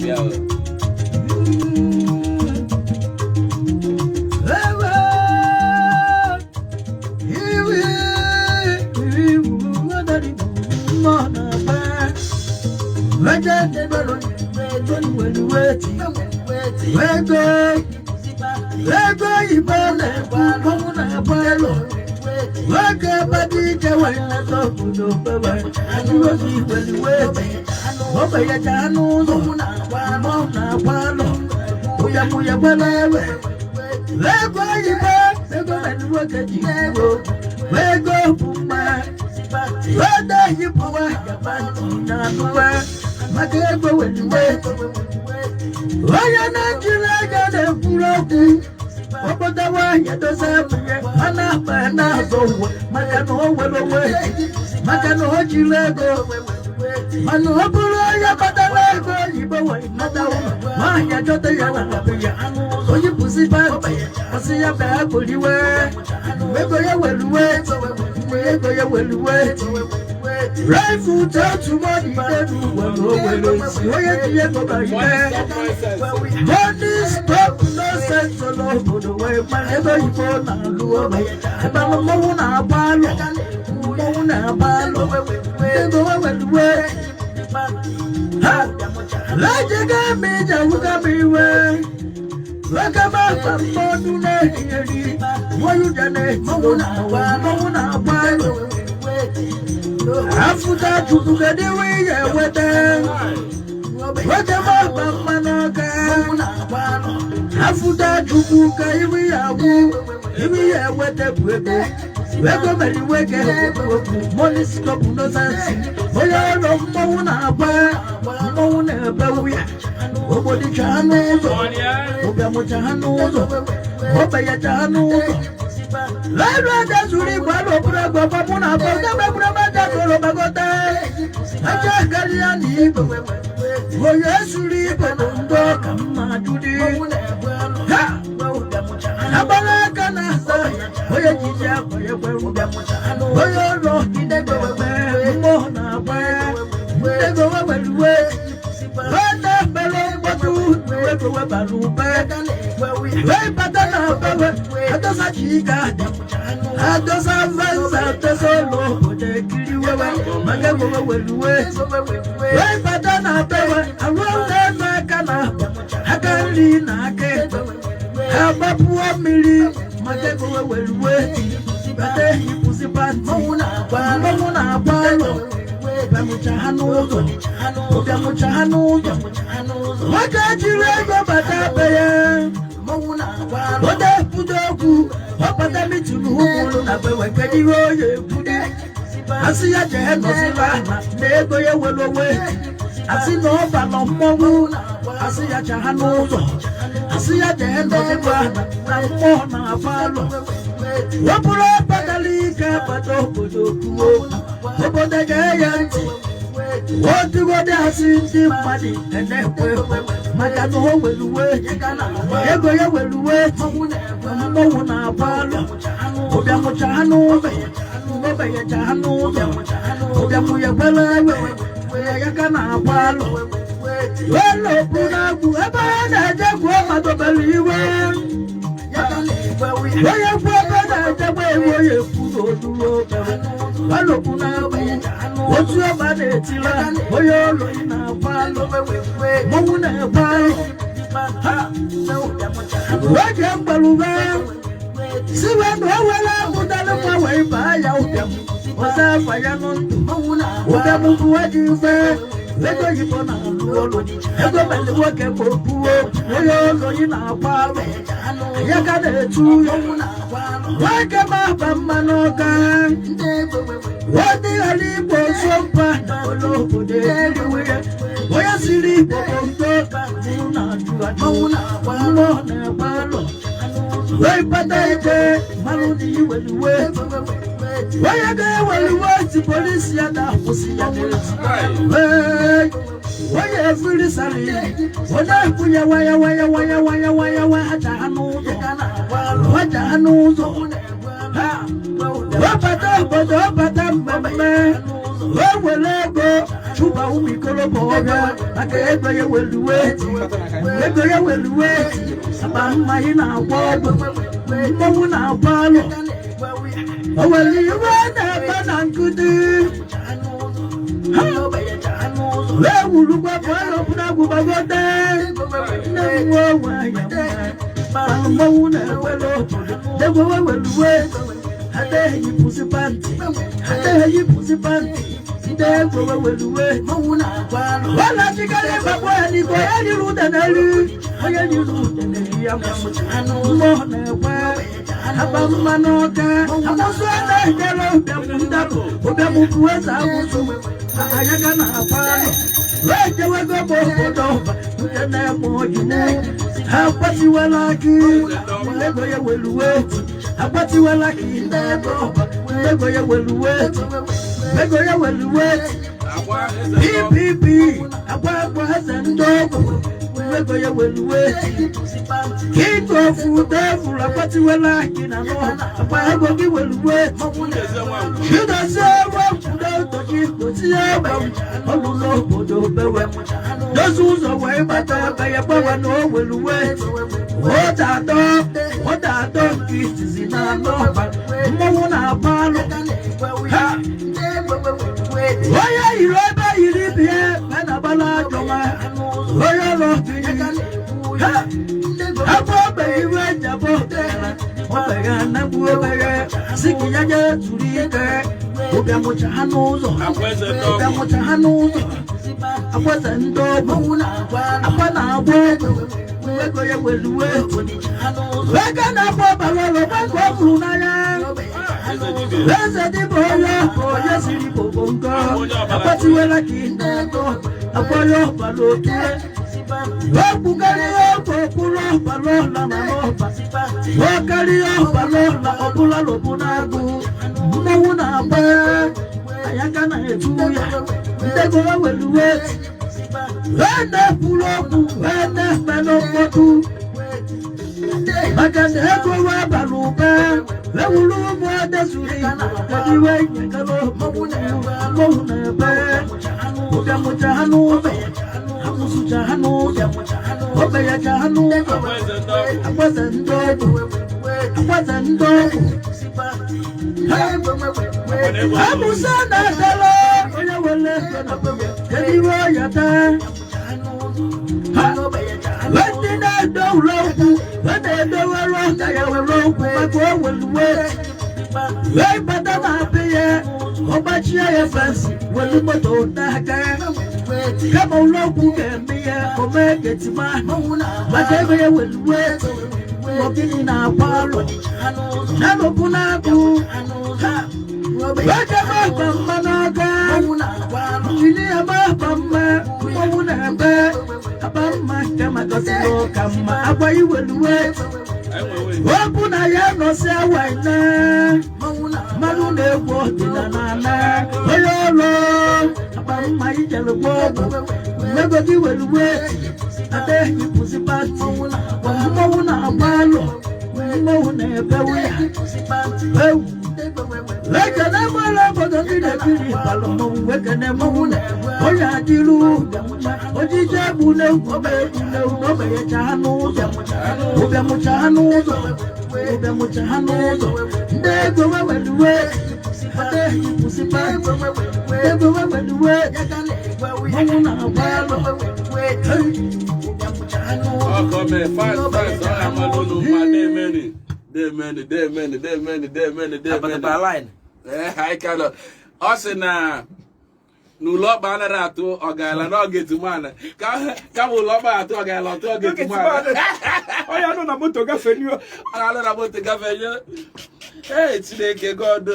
na-abịa o. Ego oyibo na-egbu mmanwụ na-agba elu nwoke gbado ije wee nleta obodo bewe ajụozi iweliwe ogbenyecha anụ ụzọ mmanwụ na-agba alụ ụyamụya gbara ewe ego oyibo ego mere nwoke ji kwuo ego bụ mma ede yipụwa yaba ntị na anụwa maka ego weliwe onye na-ejiri ego na-ekwuru okwu obodo nwaanyị dosa abụghị ha na-akpa na-azọ ụwa maka na o nwere onwe maka na o jiri ego mana ọ bụrụ onye kpatara ego oyibo wee nata ụlọ nwaanyị achọta ya na be ya onye bụzi pantị ọsị ya bịa kporiwe ego ya weluwe ego ya weluwe rifle tell money n'elu ụwa na o nwere isi onye ji ego bara ime. Money stop nonsense. Money stop nonsense n'obodo wee mara ebe oyibo na-alụ ọrụ ebe mmọnwụ na-agba alụ mmọnwụ na-agba alụ ego weluwe ha lejega m ije wụga m iwe nwoke m akpa mmadụ na-ehiheri nwayụja na-etigo mmọnwụ na-agba alụ afụta chukwu kedu iwe ị ga-enweta nwoke m akpa mmanụ aka afụta chukwu ka iwe ya agwụ iwe ya enweta bụ ego ego mere nwoke okwu money stop nonsense onye ọrụ mmọnwụ na-agba mmọnwụ na-ebewu ya ogbodicha ha n'ụzọ ụbịamụcha ha n'ụzọ ogbenyecha ha n'ụzọ lẹ́nu ẹ̀jẹ̀ sùúrù ìgbà ló kúrẹ́ gbọ́ fọmú náà bọ́ sẹ́gbẹ́ kúrẹ́ bá jẹ́ kóró bàgọ́tẹ́ ẹ̀jẹ̀ kẹ́lí ní ìgbò òye sùúrù ìgbò ló ń gbọ́ kà ń máa dúdú. Abala aka na asa onye jiji akwa ekwe onye ụlọ ndegowebe mmụọ na-agba ndegowe weluwe weta ekpere mkpọtụ egowe bara ube wee bata na bewe adosa chika adosa venza adosa ụlọ obodo ekiri wewe maka egowe weluwe wee bata na bewe alụọ ụlọ aka na aka nri na aka ekpe agbapụọ mmiri maka egowe weluwe bata ehikwụsị pantị mmọnwụ na-agba alụ ụbịamụcha ha n'ụzọ ụbịamụcha ha n'ụzọ nwoke jiri ego bata be ya ode ekwudo okwu ọkpata mitụrụ ụkwụrụ na bewe kedu ihe oye ekwude asị ya jee nọsịla ala na ego ya were onwe asị na ọ ba nọ mmọnwụ asị ya cha ha n'ụzọ asị ya jee nọsịla ala na mmụọ na-agba alụ wepụrụ ọkpatara ike akpata obodo kwuo obodo gee ya ntị otigodi asị ndị mmadụ na-ekwe ekwe maka na o nwere uwe ego ya were uwe mmọnwụ na-agba alụ ụbịamụcha ha n'ụzọ ogbenyecha ha n'ụzọ ụbịamụ ya gbere egbe ya ka na-agba alụ welokpu na-agwụ ebe a na-eje gwuo madobere iwe onye kwu ebe na-ejegwa ewu onye ekwu n'olulu welokpu na-agwụ otu ọba na-etila onye ụlọ ị na-agba alụ mmọnwụ na-egbe alụ oge mgbalube siwe na o were amụtalụ nwa wee baa ya ụbịam ọzọ afa ya nụ ndụ ụbịam bụ ji ife ego oyibo na-alụ ọlụ ego mere nwoke ma o buo onye ụlọ ị na-agba alụ ya ka na-etu ya nwoke ma aba mma n'ọka wadịghara igbo so mpa na ụlọ obodo eriwe ya onye siri igbo bụ mpe na-ajụ ajụ mmụọ na-agba alụ wee kpata ike mmanụ na iweliwe onye ga-eweliwe ti polisi ya na-akwụsị ya n'ezi ee onye efiri sara ili onye ekwunye waya waya waya waya waya waya aja ha n'ụzọ aja ha n'ụzọ ha ọbata obodo ọbata mmemme o were ego Chụba ụmụ ikolobịa ọbịa maka ego ya weluwe, ego ya weluwe. Akpa mma ị na-agwọ ọgwụ, mmọnwụ na-agba alụ. O nwere iwe na-ebe na nkụdị wee wurugwa bụọlọbụnagwụgbagote nne m nwe onwe ya ma mmọnwụ na-ewere obodo degwewe weluwe. Adịghị yipụsị pantị, adịghị yipụsị pantị, ndị egwewe weluwe. Wala chikere gbagbo ya n'igbo ya riri ude n'elu, onye riri ude n'elu ya. Mmụọ na-ekwe agba mma n'ọka amụsụ na-ejere ụbịam ndapụ ụbịam bụ eze amụsụ ayaga na-akwa alụ wee jewego m obodo ọba nke na-eme ọjị. Ha akwatiwela akị ego ya weluwe, akwatiwela akị ndị ebe ọba ego ya weluwe, ego ya weluwe. Akwa eze ndị ọgwụ. PPP agba agba eze ndị ọgwụ ego ya weluwe. King of devil akwatiwela akị na n'ọba agba ego gị weluwe. Eze nwa ngwu. Chidozie wepụta ụtọchi gozie egbe ọlụlụ obodo bewe dozie ụzọ wee gbata ebe ya gbawa na o weluwe. Ụda atọ, ụda atọ nke izizi na anọ ọba mmọnwụ na-agba alụ ha. Onye yiri ebe yiri ibe ya ma na-agbala ajọ nwa onye ọrụ ha afọ ogbenye iwe njabọ ogbenye anagbu ogbenye si ka ya nye zuru ike ụbịamụcha ha n'ụzọ. Akwa eze ndị ọgwụ. Ụbịamụcha ha n'ụzọ, akweze ndị ọgwụ akwa na-agba ọgwụ ego ya weluwe. Ego na-agba ọbara ọrụ gbakọ ọ fụrụ n'anya. Eze dibịa. Eze dịbụ onye onye siri gbogbo nkọ akwatiwela ka ị na-ego akwanye ọbara otu okwukarịa ọgwụ okpuru ọbara ọla na n'ọba ọkarịa ọbara ọla ọbụla lọbụ n'agụ mmọnwụ na-agba anyaka na-etu ya ndego weluwe wee na-ekwuru okwu wee na-eme n'mkpọtụ maka na ego wee bara ụba ewuru ụmụ ade zuru Igbo. Kedu iwe nyekere mmọnwụ na-ebe ụbịamụcha ha n'ụzọ, amụsụcha ha n'ụzọ, ogbenyecha ha n'ụzọ. Akwa eze ndị ọgwụ. Akwaze ndị ọgwụ, akwaze ndị ọgwụ. Amụsa na-adala onye were ego na kedu iwe ọya taa ha. Ndị na-edo ụlọ okwu wee na-edowere ọka ya were okwu maka o weluwe wee bata na abị ya ọgbachie ya fence welu moto n'aka kama ụlọ okwu ga-eme ya omee getima maka ego ya weluwe. Ogini na-akwa alụ na-anọpụ n'agụ ha weke maba mma n'aka injinia maba mma mmọnwụ na-ebe aba mma nke makọsịrị ụka mma agba iweluwe. Anyị nwe wee. Okwu na ya nọsi awaine mmanụ na-egwu ọdịnala onye ọrụ akpa mma ijere gwa ọgwụ ego gị weluwe. Adịghị pụzi pati mmọnwụ na-agba alụ mmọnwụ na-ebewe ya ewu. Ekene mara obodo ndị na-ebiri balụ mmọnwụ ekene mmọnwụ onye adịrụ ojije egbu n'egwu egwu n'egwu n'ogbenyecha ha n'ụzọ ụbịamụcha ha n'ụzọ ụbịamụcha ha n'ụzọ ndị ego weweluwe adịghị kwụsị pati ego weweluwe mmọnwụ na-agba alụ. Ọkọ mee fast fast ọ ya amalụ unu mma demeni demeni demeni demeni demeni demeni. Abataba line. Ee, anyị ka nọ. Ọ sị na n'ụlọ ọkpa anaghị atụ ọgala n'ọgetumana kama ụlọ ọkpa atụ ọgala ọtụ ọgetumana. Onye anụ na moto gafee. Ọ na-alụ na moto gafee nye. Ee, Chineke God.